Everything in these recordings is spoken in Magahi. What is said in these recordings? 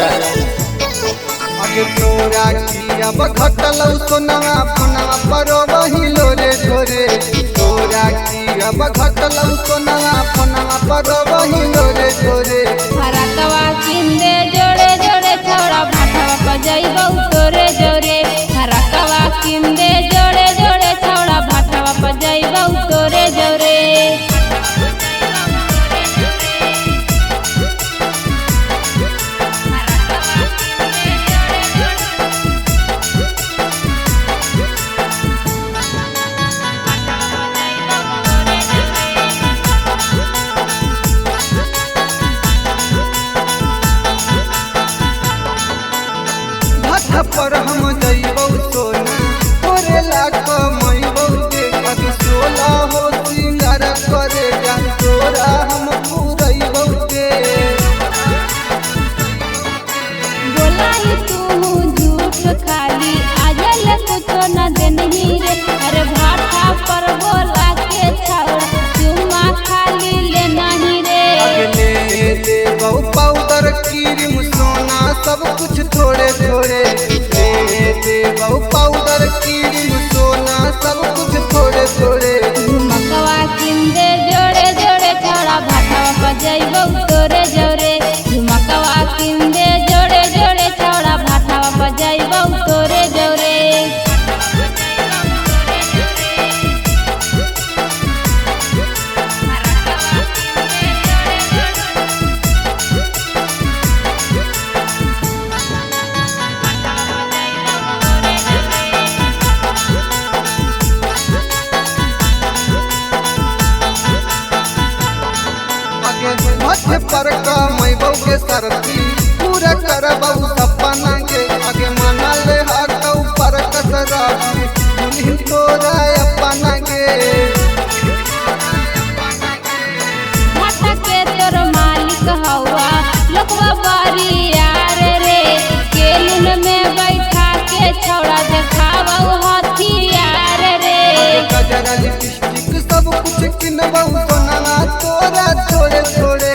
जा। अगे तोरा किया बखटलौ सोनवा फोनवा पर वही लोरे छोरे। तोरा किया बखटलौ सोनवा फोनवा पर वही लोरे छोरे। फरकवा किंदे जोड़े जोड़े छौड़ा भाठवा पर जइबौ तोरे जोरे। फरकवा किंदे जोड़े जोड़े छौड़ा भाठवा पर जइबौ तोरे जोरे। पर हम जइबौ सोना तोरे ला कमैबौ के कभी सोला हो सिंगार करे जा तोरा हम पुरैबौ के। बोलाई तू झूठ खाली आजल कुछो न देनही रे। अरे भाठा पर बोला के छौड़ा चुमा खाली लेना ही रे। अगले देबौ पाउडर क्रीम सोना सब कुछ थोड़े थोड़े। देबौ पाउडर क्रीम सोना सब कुछ थोड़े थोड़े। झुमकवा किंदे जोड़े जोड़े छौड़ा भाठवा पर जइबौ तोरे जोरे। झुमकवा किंदे जोड़े जोड़े छौड़ा भाठवा पर जइबौ तोरे जोरे। मध्य पर कमैबौ के सरती पूरा करबौ सपना के। आगे मना ले हकौ पर कसरती दुल्हन तोरा अपना के। भाठा के तोर मालिक हौवा लोकवा बारी यार रे। केलुन में बैठा के छौड़ा देखावौ हथियार रे। गजरा लिपस्टिक सब कुछ किनबौ सोना तोरा थोड़े थोड़े।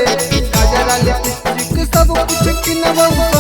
गजरा लिपस्टिक सब कुछ किनबौ।